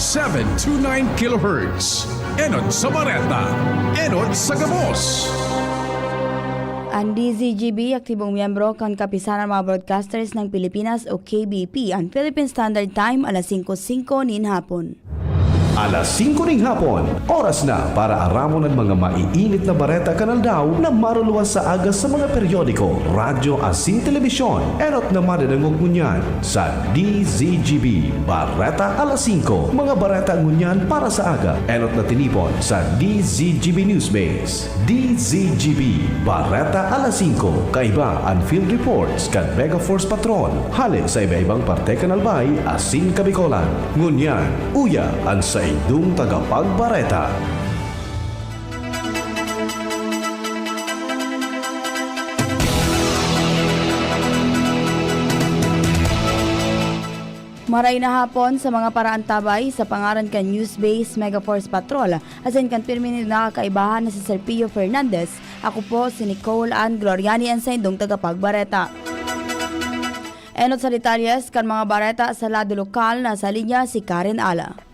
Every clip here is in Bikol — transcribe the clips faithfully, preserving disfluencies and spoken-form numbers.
Seven two nine kilohertz. Enot sa bareta, enot sa gabos. An D Z G B, aktibong miyembro kan Kapisanan ng mga Broadcasters ng Pilipinas o K B P, an Philippine Standard Time, alas singko singko nin hapon. Alas singko ning hapon, oras na para aramon an mga maiinit na bareta kan aldaw na maruluwas sa aga sa mga periodiko, radyo asin telebisyon. Enot na madadangog ngunyan sa D Z G B Bareta Alas singko, mga bareta ngunyan para sa aga. Enot na tinipon sa D Z G B Newsbase. D Z G B Bareta Alas singko, kaiba an field reports kan Mega Force Patrol hale sa iba-ibang parte kan Albay asin Kabicolan. Ngunyan, uya an saindong tagapagbareta. Maray na hapon sa mga paraantabay, sa pangaran kan Newsbase Mega Force Patrol asin kan pirmi nin nakakaibahan na si Sir Pio Fernandez, ako po si Nicole Ann Gloriani, an saindong tagapagbareta. Enot sa detalyes kan mga bareta sa lado lokal, nasa linya si Karen Ala.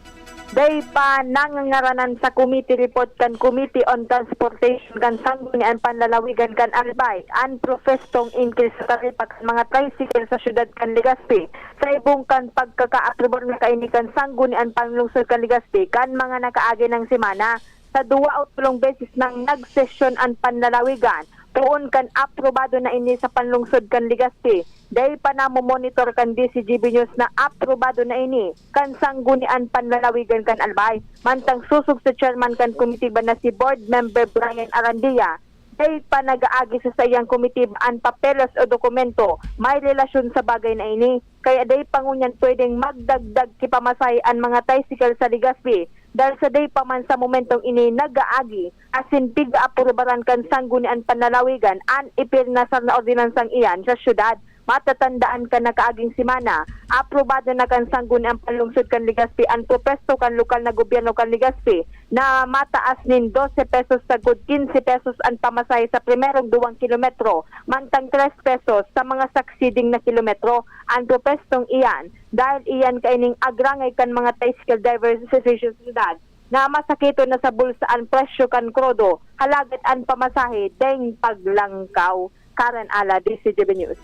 Dai pa nangangaranan sa committee report kan Committee on Transportation kan Sangguniang Panlalawigan kan Albay an propwestong increase sa taripa kan mga tricycle sa siyudad kan Legazpi. Sa ibong kan pagkakaaprobar na kaini kan Sangguniang Panlungsod kan Legazpi kan mga nakaagi nang semana, sa duwa o tolong beses nang nagsesyon an panlalawigan, poon kan aprobado na ini sa panlungsod kan Legazpi. Dai pa namomonitor kan D Z G B News na aprobado na ini kan Sanggunian Panlalawigan kan Albay. Mantang sosog sa chairman kan komitiba na si Board Member Brian Arandia, dai pa nag-aagi sa saiyang komitiba an papeles o dokumento may relasyon sa bagay na ini. Kaya dai pa ngunyan pwedeng magdagdag ki pamasahe an mga tricycle sa Legazpi, dahil sa dai pa man sa momentong ini nag-aagi asin pig-aaprubaran kan Sanggunian Panlalawigan an ipirnasar na ordinansang iyan sa syudad. Matatandaan kan nakaaging semana, aprobado na kan Sangguniang Panlungsod kan Legazpi an propwesto kan lokal na gobyerno kan Legazpi na mataas nin dose pesos sagkod quince pesos an pamasahe sa primerong duwang kilometro, mantang tres pesos sa mga succeeding na kilometro. An propwestong iyan, dahil iyan kaining agrangay kan mga tricycle drivers sa Sitio Syudad, na masakiton na sa bulsa an presyo kan krudo, halagat an pamasahe deng paglangkaw. Karen Ala, D Z G B News.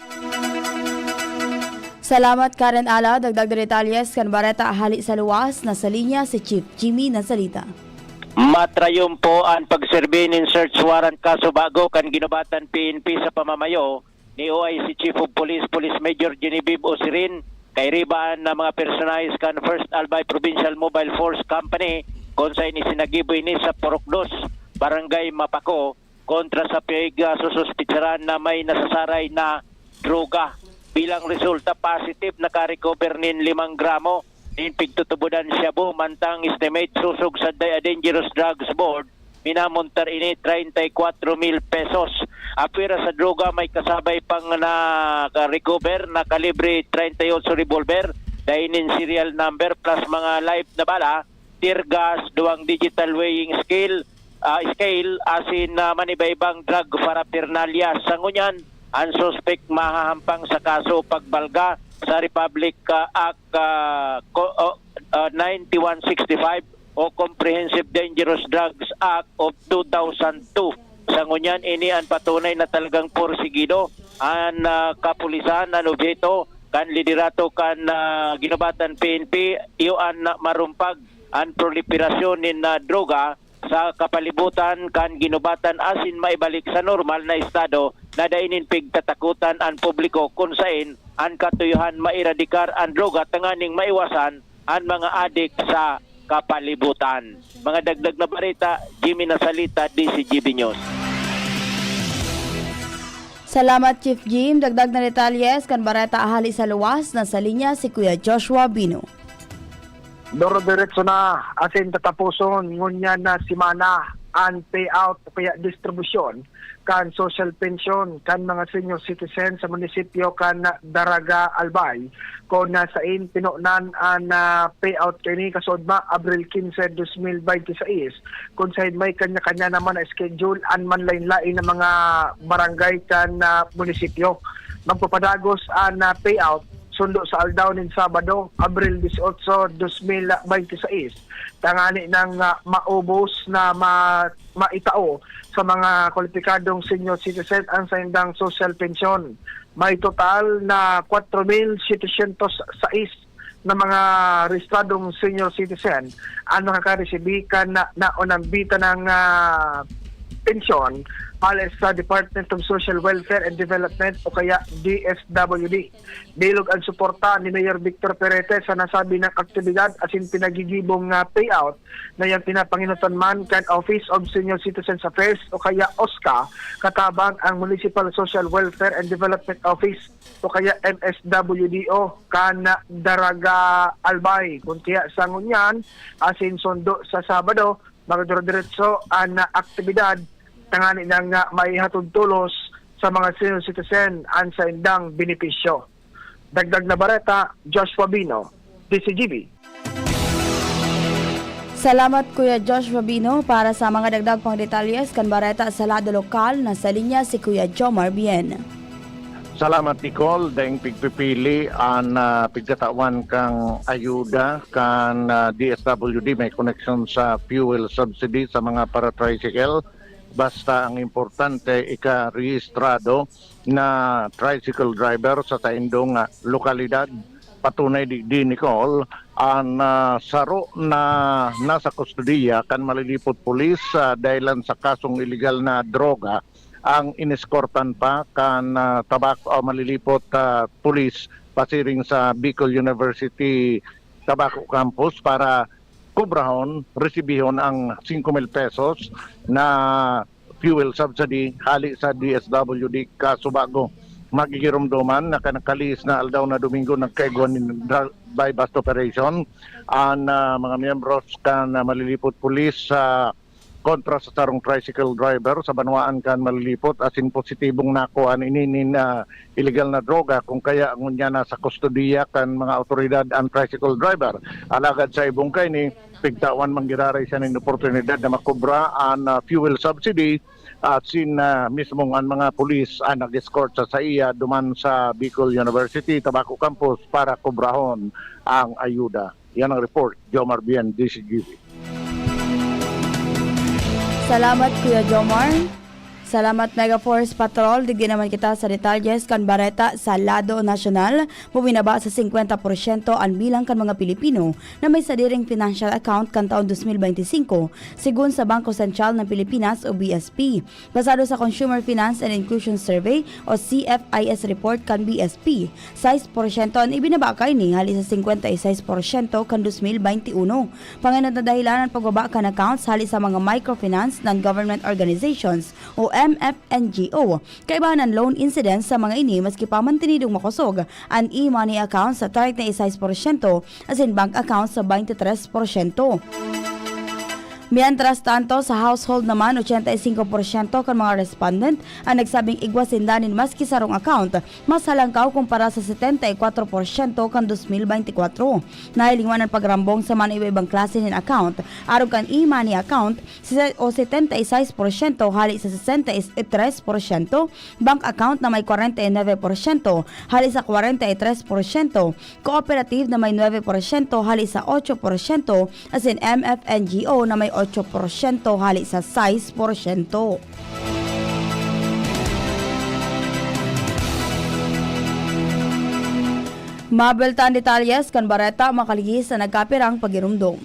Salamat, Karen Ala. Dagdag na detalyes kan bareta hali sa luwas, nasa linya si Chief Jimmy Nasalita. Matrayumpo an pagserbi nin search warrant kaso bago kan ginubatan P N P sa pamamayo ni O I C Chief of Police, Police Major Genevieve Osirin, kairiba na mga personahes kan First Albay Provincial Mobile Force Company, kun saen isinagibo ini sa Purok Dos, Barangay Mapaco, kontra sa pig-, ah, sususpetsaran na may nasasaray na droga. Bilang resulta, positive, naka-recover nin limang gramo nin pigtutubodan shabu, mantang estimate sosog sa Dangerous Drugs Board, minamontar ini treinta y cuatro mil pesos. Apwera sa droga, may kasabay pang na-recover na kalibre treinta y ocho revolver, dai nin serial number, plus mga live na bala, tear gas, duwang digital weighing scale, ah, scale, asin, ah, manibaibang drug paraphernalia. Sa ngunyan, ang suspek mahahampang sa kaso pagbalga sa Republic, ah, Act, ah, ko-, oh, ah, ninety-one sixty-five o Comprehensive Dangerous Drugs Act of two thousand two. Sa ngunyan, ini ang patunay na talagang porsigido an, ah, kapulisan, an obheto kan liderato kan, ah, ginubatan P N P, iyo an marumpag an proliferasyon nin, ah, droga sa kapalibutan kan ginubatan asin maibalik sa normal na estado na dai nin pigtatakotan an publiko kun saen an katuyohan maeradikar an droga tanganing maiwasan an mga adik sa kapalibutan. Mga dagdag na bareta, Jimmy Nasalita, D Z G B News. Salamat, Chief Jim. Dagdag na detalyes kan bareta hali sa luwas, nasa linya si Kuya Joshua Bino. Doro-diretso na asin tataposon ngunyan na semana an payout o kaya distribusyon kan social pension kan mga senior citizen sa munisipyo kan Daraga, Albay, kun saen pinunan an, ah, payout kaini kasudma Abril quince, dos mil bente seis, kun saen may kanya-kanya naman na schedule an manlain-lain na mga barangay kan, ah, munisipyo. Magpapadagos an, ah, payout sundo sa aldaw nin Sabado, Abril dieciocho, dos mil veintiseis, tangani nang, ah, maubos na ma-, maitao sa mga kwalipikadong senior citizen ang saindang social pension. May total na kwatro mil setecientos sais na mga rehistradong senior citizen ang nakakaresibi kan na, naunang bita ng, ah, pensyon hale sa Department of Social Welfare and Development o kaya D S W D. Bilog ang suporta ni Mayor Victor Perete sa nasabi ng aktibidad asin pinagigibong, ah, payout na yang pinapanginutan man kan Office of Senior Citizens Affairs o kaya OSCA, katabang ang Municipal Social Welfare and Development Office o kaya M S W D O kan Daraga Albay. Kun kaya sa ngunyan, asin sundo sa Sabado, magdurodiretso an aktibidad tangani nang, ah, maihatod tolos sa mga senior citizen an saindang benepisyo. Dagdag na bareta, Joshua Bino, D C G B. Salamat, Kuya Joshua Bino. Para sa mga dagdag pang detalles kan bareta sa lado lokal, nasa linya si Kuya Jomar Bien. Salamat, Nicole. Daing pigpipili an, ah, pigtatawan kang ayuda kan, ah, D S W D may koneksyon sa fuel subsidy sa mga para-tricycle. Basta ang importante, ika-rehistrado na tricycle driver sa saindong, ah, lokalidad. Patunay digdi, Nicole, an, ah, saro na nasa kustodiya kan Malilipot Police, ah, dahilan sa kasong iligal na droga ang ineskortan pa kan, ah, Tabaco, ah, Malilipot, ah, Police pasiring sa Bicol University Tabaco Campus para kubrahon, resibihon ang singko mil pesos na fuel subsidy hale sa D S W D. Kasubago, magigiromdoman na kan nakalihis na aldaw na Domingo nagkaigwa nin dra-, buy-bust operation an, ah, mga miyembros kan, ah, Malilipot Police sa kontra sa sarong tricycle driver sa banwaan kan Malilipot, asin positibong nakuha an ini nin, ah, iligal na droga, kun kaya ngunyan nasa kustodiya kan mga awtoridad an tricycle driver. Alagad sa ibong kaini, pigtawan man giraray siya nin oportunidad na makobra an, ah, fuel subsidy, asin, ah, mismong an mga pulis an nag-escort sa saiya duman sa Bicol University Tabaco Campus para kobrahon ang ayuda. Yan ang report, Jomar Bien, D C G B. Salamat, Kuya Jomar. Salamat, Mega Force Patrol. Digdi naman kita sa detalles kan bareta sa lado nasyonal. Buminaba sa singkwenta porsyento an bilang kan mga Pilipino na may sadiring financial account kan taon dos mil benti singko, segun sa Bangko Sentral ng Pilipinas o B S P. Basado sa Consumer Finance and Inclusion Survey o C F I S report kan B S P, sais porsyento an ibinaba kaini hali sa singkwenta y sais porsyento kan dos mil benti uno. Pangenot na dahilan an pagbaba kan accounts hali sa mga microfinance, non-government organizations o M F N G O. Kaibahan an loan incidence sa mga ini, maski pa mantinidong makosog an e-money accounts sa treinta y seis porsyento asin bank accounts sa baynte tres porsyento. Mientras tanto, sa household naman, ochenta y cinco porsyento kan mga respondent an nagsabing igwa sinda nin maski sarong account, mas halangkaw kumpara sa setenta y kuwatro porsyento kan dos mil benti kwatro. Nahiling man an pagrambong sa mga iba-ibang klase nin account, arog kan e-money account, sise-, o setenta y seis porsyento hali sa sesenta y tres porsyento, bank account na may kwarenta y nuebe porsyento hali sa kwarenta y tres porsyento, cooperative na may nuebe porsyento hali sa otso porsyento, asin M F N G O na may otso porsyento hali sa sais porsyento. Mabelta an detalyes kan bareta makalihis sa nagkapirang pagirumdom.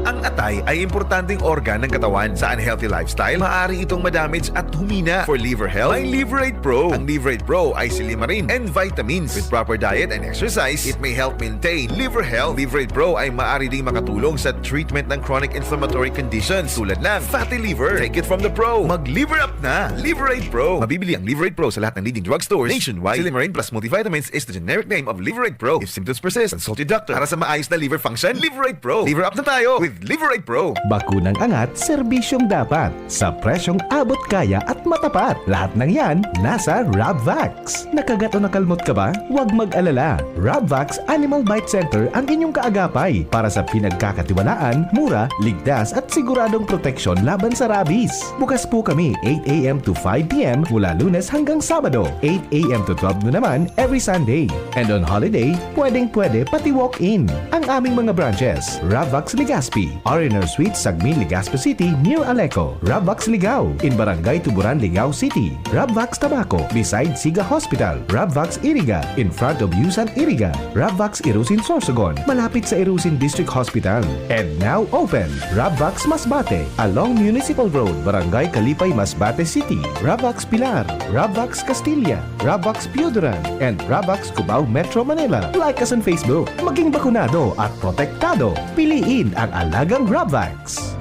Ang atay ay importanteng organ ng katawan. Sa unhealthy lifestyle, maaari itong madamage at humina. For liver health, may Liverate Pro. Ang Liverate Pro ay silimarin and vitamins. With proper diet and exercise, it may help maintain liver health. Liverate Pro ay maaari ding makatulong sa treatment ng chronic inflammatory conditions tulad ng fatty liver. Take it from the pro. Mag-liver up na. Liverate Pro. Mabibili ang Liverate Pro sa lahat ng leading drugstores nationwide. Silimarin plus multivitamins is the generic name of Liverate Pro. If symptoms persist, consult your doctor. Para sa maayos na liver function, Liverate Pro. Liver up na tayo with Liverate Pro. Bakunang angat, serbisyong dapat. Sa presyong abot kaya at Matapat! Lahat ng yan nasa Rabvax. Nakagat o nakalmot ka ba? Huwag mag-alala. Rabvax Animal Bite Center ang inyong kaagapay para sa pinagkakatiwalaan, mura, ligtas at siguradong proteksyon laban sa rabies. Bukas po kami eight a m to five p m mula Lunes hanggang Sabado, eight a m to twelve noon naman every Sunday. And on holiday, pwedeng-pwede pati walk-in. Ang aming mga branches, Rabvax Legazpi, R and R Suite, Sagmin, Legazpi City, near Aleco, Rabvax Ligao, in Barangay Tuburan, Ligao City, Rabvax Tabaco, beside Siga Hospital, Rabvax Iriga, in front of Yusan Iriga, Rabvax Irusin Sorsogon, malapit sa Irusin District Hospital. And now open, Rabvax Masbate, along Municipal Road, Barangay Kalipay, Masbate City, Rabvax Pilar, Rabvax Castilla, Rabvax Pioduran, and Rabvax Cubao, Metro Manila. Like us on Facebook. Maging bakunado at protektado. Piliin ang alagang Rabvax.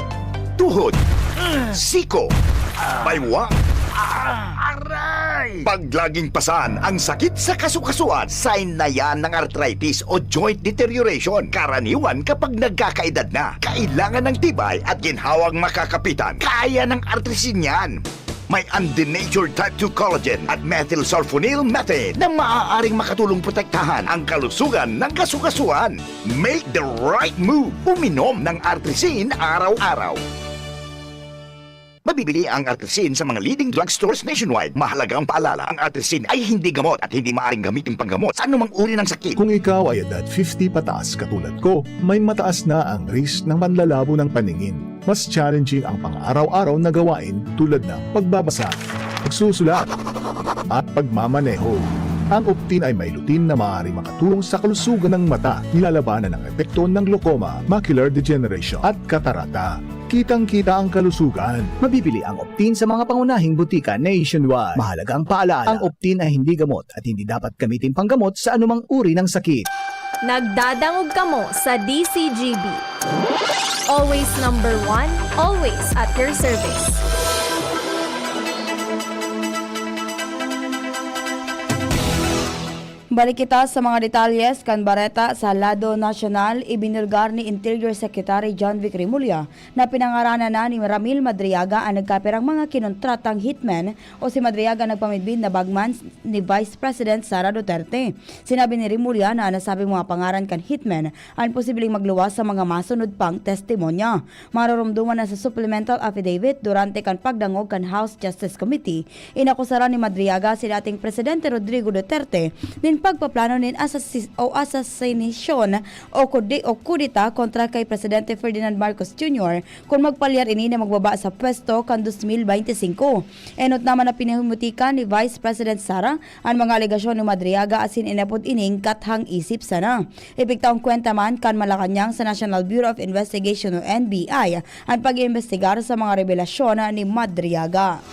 Tuhod, siko, baywa, aray! Pag laging pasan ang sakit sa kasukasuan, sign na yan ng arthritis o joint deterioration. Karaniwan kapag nagkakaedad na, kailangan ng tibay at ginhawang makakapitan. Kaya ng artrisin yan. May undenatured type two collagen at methylsulfonyl methane na maaaring makatulong protektahan ang kalusugan ng kasukasuan. Make the right move. Uminom ng Artrisin araw-araw. Mabibili ang Artrisin sa mga leading drugstores nationwide. Mahalagang paalala, ang Artrisin ay hindi gamot at hindi maaaring gamitin panggamot sa anumang uri ng sakit. Kung ikaw ay edad fifty pataas katulad ko, may mataas na ang risk ng panlalabo ng paningin. Mas challenging ang pang-araw-araw na gawain tulad ng pagbabasa, pagsusulat, at pagmamaneho. Ang Optin ay may lutein na maaaring makatulong sa kalusugan ng mata, nilalabanan ang epekto ng glaucoma, macular degeneration, at katarata. Kitang-kita ang kalusugan. Mabibili ang Optin sa mga pangunahing butika nationwide. Mahalagang paalala, ang Optin ay hindi gamot at hindi dapat gamitin panggamot sa anumang uri ng sakit. Nagdadangog kamo sa D C G B. Always number one, always at your service. Balik kita sa mga detalye kan bareta sa lado nasyonal. Ibinulgar ni Interior Secretary John Vic Remulla na pinangaranan na ni Ramil Madriaga ang nagkapirang mga kinontratang hitman o si Madriaga nagpamidbid na bagman ni Vice President Sara Duterte. Sinabi ni Remulla na an nasabing mga pangaran kan hitman an posibleng magluwas sa mga masunod pang testimonya. Maroromdoman na sa supplemental affidavit durante kan pagdangog kan House Justice Committee, inakusaran ni Madriaga si dating Presidente Rodrigo Duterte nin pagpaplano nin asasi-, o asasinasyon o kudi-, o kudeta kontra kay Presidente Ferdinand Marcos Junior kun magpalyar ini na magbaba sa pwesto kan dos mil bente singko. Enot naman na pinahimutikan ni Vice President Sara an mga alegasyon ni Madriaga asin inapod ining kathang isip sana. Ipigtaong kwenta man kan Malacañang sa National Bureau of Investigation o N B I an pag-iimbestigar sa mga rebelasyon ni Madriaga.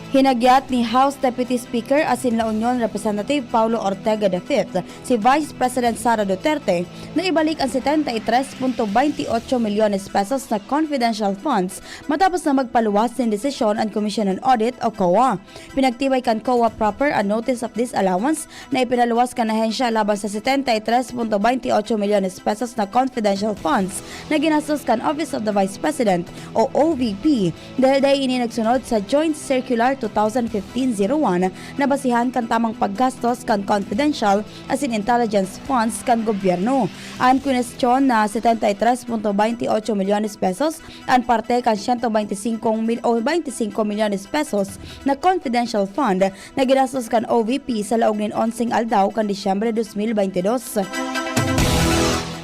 Hinagyat ni House Deputy Speaker asin La Union Representative Paulo Ortega the fifth si Vice President Sara Duterte na ibalik ang setenta y tres punto veinte ocho milyones pesos na confidential funds matapos na magpaluwas nin desisyon an Commission on Audit o COA. Pinagtibay kan COA proper an notice of disallowance na ipinaluwas kan ahensya laban sa setenta y tres punto veinte ocho milyones pesos na confidential funds na ginastos kan Office of the Vice President o O V P, dahil dai ini nagsunod sa Joint Circular two thousand fifteen zero one na basihan kan tamang paggastos kan confidential asin intelligence funds kan gobyerno. An kwinestyon na setenta y tres punto veinte ocho milyones pesos an parte kan siyento bente singko mil o bente singko milyones pesos na confidential fund na ginastos kan O V P sa laog nin onseng aldaw kan Disyembre dos mil bente dos.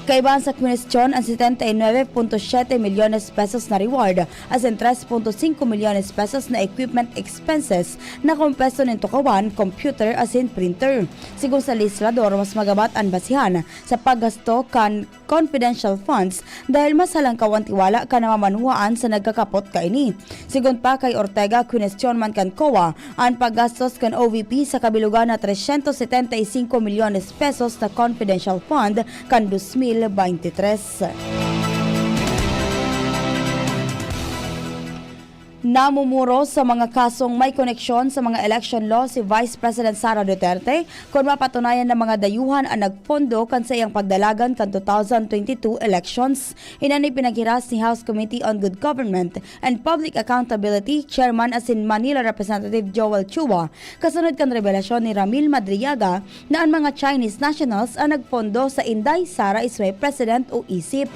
Kaiba sa kwinestyon an setenta y nuebe punto siyete milyones pesos na reward asin tres punto singko milyones pesos na equipment expenses na kompesto nin tukawan, computer asin printer. Sigon sa legislador, mas magabat an basihan sa paggasto kan confidential funds dahil mas halangkaw an tiwala kan namamanuhaan sa nagkakapot kaini. Sigon pa kay Ortega, kwinestyon man kan COA an paggastos kan O V P sa kabilugan na tresyentos setenta y singko milyones pesos na confidential fund kan dos mil bente tres. Namumuro sa mga kasong may koneksyon sa mga election law si Vice President Sara Duterte kun mapatunayan na mga dayuhan an nagpondo kan saiyang pagdalagan kan two thousand twenty-two elections. Iyan an ipinaghiras ni House Committee on Good Government and Public Accountability Chairman asin Manila Representative Joel Chua, kasunod kan rebelasyon ni Ramil Madriaga na an mga Chinese nationals an nagpondo sa Inday Sara is my President o isip.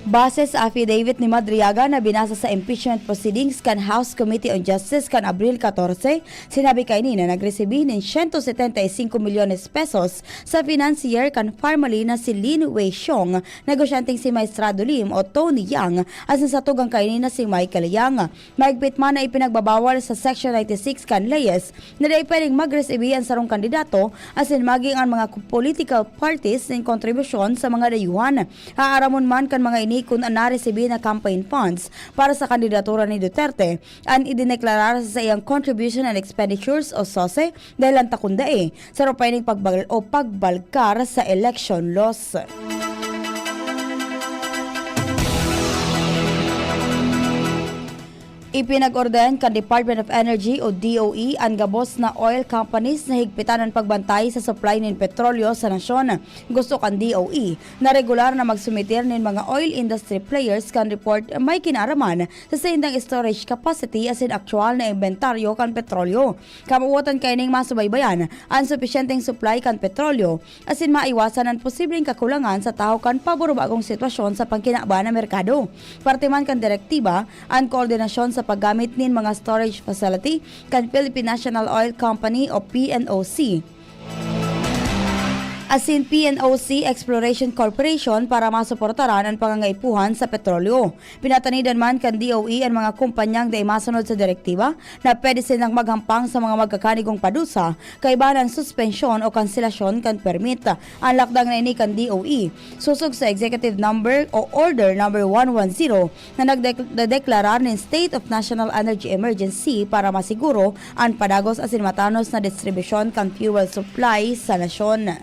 Base sa affidavit ni Madriaga na binasa sa impeachment proceedings kan House Committee on Justice kan Abril katorse, sinabi kaini na nagresibi nin siyento setenta y cinco milyones pesos sa financier kan family na si Lin Wei Xiong, negosyanteng si Maestrado Lim o Tony Yang, asin sa tugang kaini na si Michael Yang. Mahigpit man na ipinagbabawal sa Section ninety-six kan Leyes na dai pwedeng magresibi an sarong kandidato asin maging an mga political parties nin kontribusyon sa mga dayuhan. Aaramon man kan mga ini kun an naresibi na campaign funds para sa kandidatura ni Duterte an idineklarar sa saiyang contribution and expenditures o sose, dahelan ta kun dai, saro pa ining pagbal- o pagbalkar sa election laws. Ipinag-ordayan kan Department of Energy o D O E an gabos na oil companies na higpitan an pagbantay sa supply nin petrolyo sa nasyon. Gusto kan D O E na regular na magsumitir nin mga oil industry players kan report may kinaaraman sa saindang storage capacity asin aktual na imbentaryo kan petrolyo. Kamawatan kaining masubaybayan an supisyenteng supply kan petrolyo asin maiwasan an posibleng kakulangan sa tahaw kan paborobagong sitwasyon sa pangkinaban na merkado. Parte man kan direktiba an koordinasyon sa paggamit nin mga storage facility kan Philippine National Oil Company o P N O C asin P N O C Exploration Corporation para masuportaran an pangangaipuhan sa petrolyo. Pinatanidan man kan D O E an mga kumpanyang dai masunod sa direktiba na pwede silang maghampang sa mga magkakanigong padusa kaiba nin suspensyon o kanselasyon kan permit. An lakdang na ini kan D O E, sosog sa Executive Number o Order Number one one zero na nagdek-, nadeklarar nin State of National Energy Emergency para masiguro an padagos asin matanos na distribusyon kan fuel supply sa nasyon.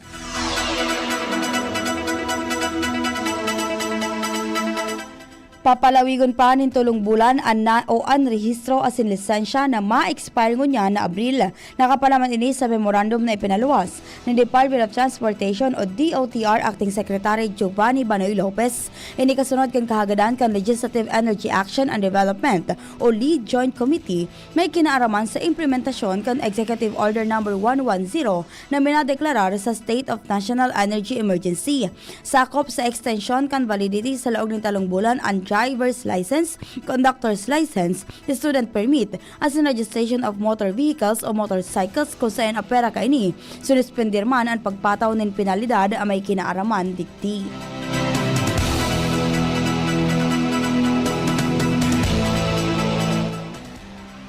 Papalawigon pa nin tolong bulan an na o an rehistro asin lisensya na ma-expire ngunyan na Abril. Nakapalaman ini sa memorandum na ipinaluwas nin Department of Transportation o D O T R Acting Secretary Giovanni Banoy Lopez. Ini kasunod kan kahagadan kan Legislative Energy Action and Development o LEAD Joint Committee may kinaaraman sa implementasyon kan Executive Order Number one one zero na minadeklarar sa State of National Energy Emergency. Sakop sa extension kan validity sa laog nin talong bulan an driver's license, conductor's license, student permit, asin registration of motor vehicles o motorcycles kun saen apwera kaini. Sinuspender man an pagpataw nin penalidad a may kinaaraman digdi.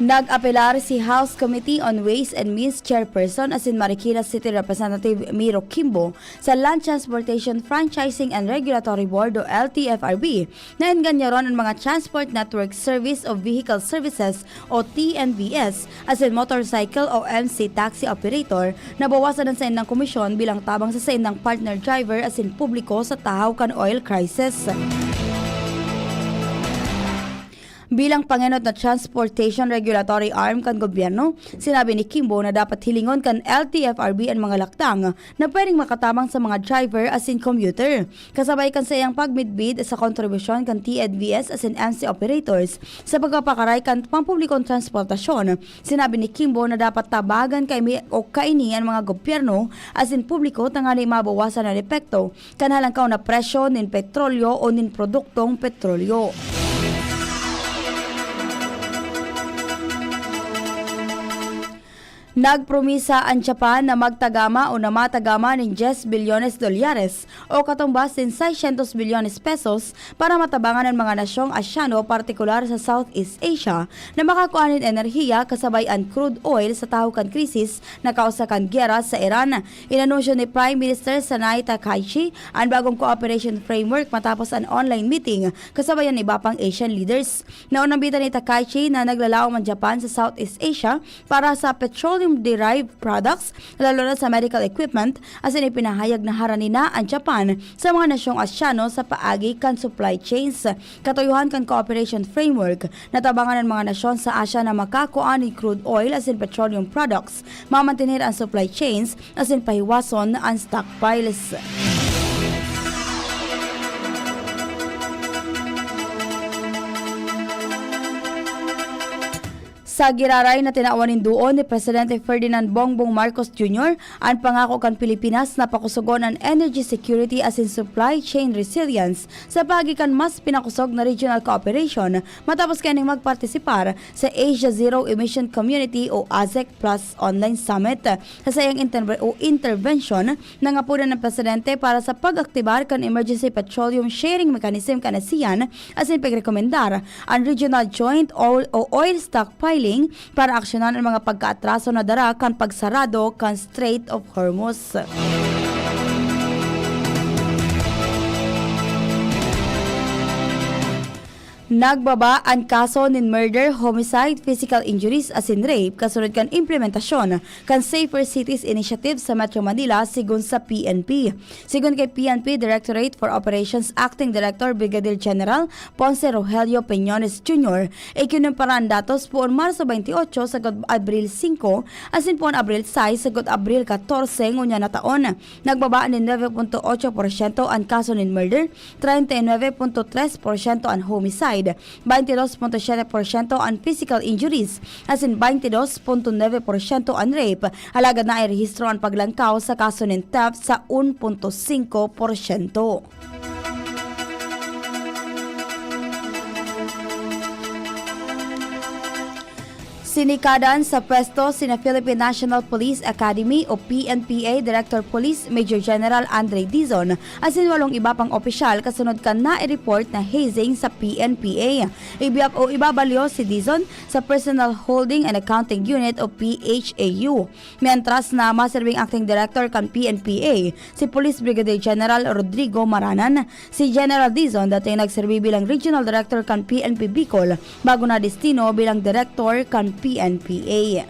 Nag-apelar si House Committee on Ways and Means Chairperson asin Marikina City Representative Miro Kimbo sa Land Transportation Franchising and Regulatory Board o L T F R B na engganyaron an mga Transport Network Service o Vehicle Services o T N V S asin motorcycle o M C taxi operator na bawasan an saindang komisyon bilang tabang sa saindang partner driver asin publiko sa tahaw kan oil crisis. Bilang pangenot na transportation regulatory arm kan gobyerno, sinabi ni Kimbo na dapat hilingon kan L T F R B an mga lakdang na pwedeng makatabang sa mga driver asin commuter, kasabay kan saiyang pagmidbid sa kontribusyon kan T N V S asin M C operators sa pagpapakaray kan pampublikong transportasyon. Sinabi ni Kimbo na dapat tabagan kaimi o kaini an mga gobyerno asin publiko tangani mabawasan an epekto kan halangkaw na presyo nin petrolyo o nin produktong petrolyo. Nagpromisa an Japan na magtagama o na matagama nin diyes bilyones dolyares o katumbas nin seiscientos bilyones pesos para matabangan an mga nasyong Asyano, partikular sa Southeast Asia, na makakua nin enerhiya kasabay an crude oil sa tahaw kan krisis na kausa kan giyera sa Iran. Inanunsyo ni Prime Minister Sanae Takaichi an bagong cooperation framework matapos an online meeting kasabay an iba pang Asian leaders. Naunambitan ni Takaichi na naglalaom an Japan sa Southeast Asia para sa petroleum petroleum-derived products, lalo na sa medical equipment, asin ipinahayag na harani na an Japan sa mga nasyong Asyano sa paagi kan supply chains. Katuyohan kan cooperation framework, natabangan an mga nasyon sa Asya na makakua nin crude oil asin petroleum products, mamantener an supply chains, asin pahiwason an stockpiles. Sa giraray na tinawan nin duon ni Presidente Ferdinand Bongbong Marcos Junior an pangako kan Pilipinas na pakusogon an energy security asin supply chain resilience sa paagi kan mas pinakusog na regional cooperation matapos kaining magpartisipar sa Asia Zero Emission Community o AZEC Plus Online Summit. Sa saiyang interve-, o intervention, nangapodan ang presidente para sa pag-aktibar kan Emergency Petroleum Sharing Mechanism kan ASEAN asin pagrekomendar an Regional Joint Oil o Oil Stockpiling para aksyonan ang mga pagkaatraso na dara kan pagsarado kan Strait of Hormuz. Nagbaba an kaso nin murder, homicide, physical injuries asin rape kasunod kan implementasyon kan Safer Cities Initiative sa Metro Manila, sigon sa P N P. Sigon kay P N P Directorate for Operations Acting Director Brigadier General Ponce Rogelio Peñones Junior, ikinumpara an datos poon Marso twenty-eight sagkod Abril singko asin poon Abril sais sagkod Abril katorse ngunyan na taon. Nagbaba nin nuebe punto otso porsyento an kaso nin murder, treinta y nuebe punto tres porsyento an homicide, baintidos punto siyete porsyento an physical injuries, asin baintidos punto nuebe porsyento an rape. Alagad nairehistro an paglangkaw sa kaso nin theft sa un punto singko porsyento. Sinikadan sa pwesto sina Philippine National Police Academy o P N P A Director Police Major General Andre Dizon asin walong iba pang opisyal kasunod kan nai-report na hazing sa P N P A. Ibiyab o ibabalyo si Dizon sa Personnel Holding and Accounting Unit o P H A U, mientras na maserbing acting director kan P N P A si Police Brigadier General Rodrigo Maranan. Si General Dizon dati nagserbi bilang Regional Director kan P N P Bicol bago nadestino bilang Direktor kan P N P A.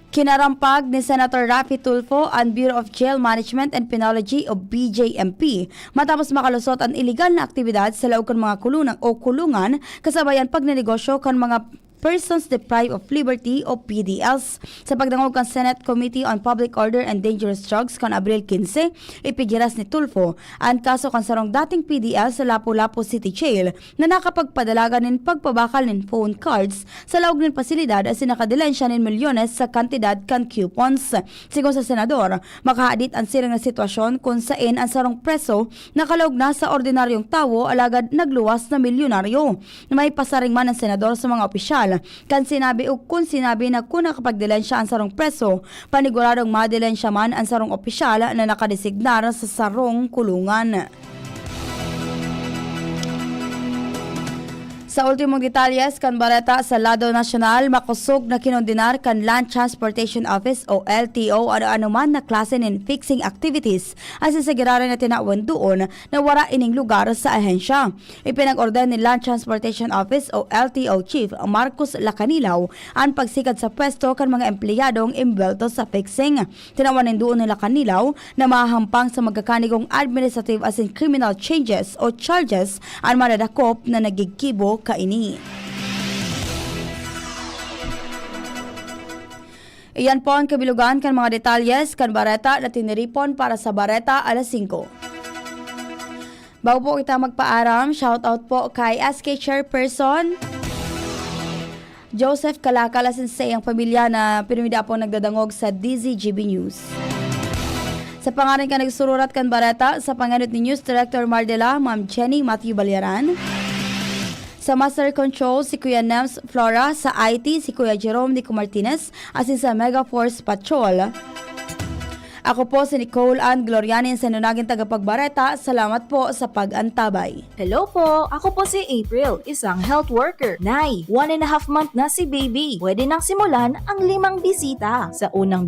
Kinarampag ni Senator Raffy Tulfo an Bureau of Jail Management and Penology o B J M P matapos makalusot an iligal na aktibidad sa laog kan mga kulungan o kulungan kasabay an pagnenegosyo kan mga persons deprived of liberty o P D Ls. Sa pagdangog kan Senate Committee on Public Order and Dangerous Drugs kan Abril quince, ipigiras ni Tulfo an kaso kan sarong dating P D L sa Lapu-Lapu City Jail na nakapagpadalagan nin pagpabakal nin phone cards sa laog nin pasilidad asin nakadilensya nin milyones sa kantidad kan coupons. Sigon sa senador, makahadit an siring na sitwasyon kun saen an sarong preso nakalaog na sa ordinaryong tawo alagad nagluwas na milyonaryo. May pasaring man an senador sa mga opisyal kan sinabi o kun sinabi na kun nakapagdilensya an sarong preso, paniguradong madilensya man an sarong opisyal na nakadesignar sa sarong kulungan. Sa ultimong detalyes kan bareta sa lado nasyonal, makosog na kinondenar kan Land Transportation Office o L T O an anoman na klase nin fixing activities asin sa giraray na tinawan duon na wara ining lugar sa ahensya. Ipinag-orden ni Land Transportation Office o L T O Chief Marcos Lacanilaw an pagsigad sa pwesto kan mga empleyadong imbuwelto sa fixing. Tinawan nin duon ni Lacanilaw na mahahampang sa magkakanigong administrative asin criminal changes o charges an madadakop na naggigibo kaini. Iyan po an kabilugan kan mga detalyes kan bareta na tiniripon para sa Bareta Alas Singko. Bago po kita magpaaram, shoutout po kay S K Chairperson Joseph Calacala asin sa iyang pamilya na pirmi da pong nagdadangog sa D Z G B News. Sa pangaran kan nagsururat kan bareta, sa pangenot ni News Director Mardela, Ma'am Jenny Matthew Balyaran. Sa Master Control, si Kuya Nems Flora. Sa I T, si Kuya Jerome Nico Martinez. Asin sa Mega Force Patrol. Ako po si Nicole Ann Gloriani, sa naging tagapagbareta. Salamat po sa pag-antabay. Hello po! Ako po si April, isang health worker. Nay, one and a half month na si baby. Pwede nang simulan ang limang bisita. Sa unang